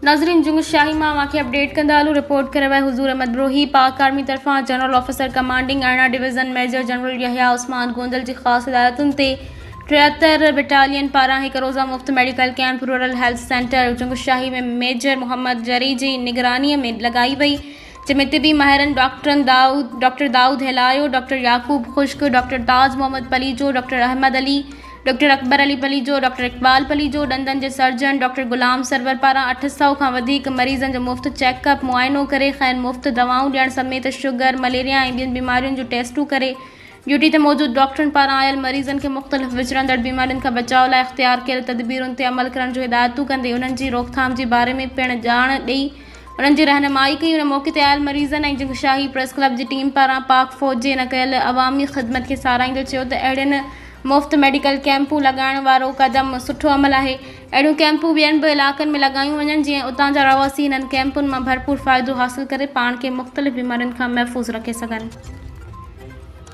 ناظرين جنگ شاهي مان اوهان کي اپڊيٽ ڪندا هلون رپورٽ ڪري ويا حضور احمد بروهي پاڪ آرمي طرفان general officer commanding 18 division major general Yahya Usman Gondal جي خاص هدايتن تي 73 بٽالين پاران هڪ روزه مفت medical camp rural health centre Jang Shahi ۾ major Muhammad Jari جي نگراني ۾ لڳائي وئي جنهن ۾ طبي ماهرن ڊاڪٽرن دائود ڊاڪٽر دائود هيلايو، ڊاڪٽر يعقوب خشڪ، doctor Taj Muhammad Palijo, doctor Ahmed Ali, doctor Akbar Ali Palijo, doctor Iqbal Palijo, ڏندن جي سرجن ڊاڪٽر غلام سرور پاران 800 کان وڌيڪ مريضن جو مفت چيڪ اپ، معائنو ڪري کين مفت دوائون ڏيڻ سميت شگر، مليريا ۽ ٻين بيمارين جون ٽيسٽون ڪري ڊيوٽي تي موجود ڊاڪٽرن پاران آيل مريضن کي مختلف وچڙندڙ بيمارين کان بچاء لاء اختيار ڪيل تدبيرن تي عمل ڪرڻ جون هدايتون ڪندي انهن جي روڪٿام جي باري ۾ پڻ ڄاڻ ڏئي انهن جي رهنمائي ڪئي. ان موقعي تي آيل مريضن ۽ جنگشاهي پريس ڪلب جي ٽيم پاران پاڪ فوج جي ان ڪيل عوامي خدمت کي ساراهيندي چيو ته اهڙين مفت ميڊيڪل ڪئمپون لڳائڻ وارو قدم سٺو عمل آهي اهڙيون ڪئمپون ٻين به علائقن ۾ لڳايون وڃن جيئن اتان جا رهواسي انهن ڪئمپن مان ڀرپور فائدو حاصل ڪري پاڻ کي مختلف بيمارين کان محفوظ رکي سگهن.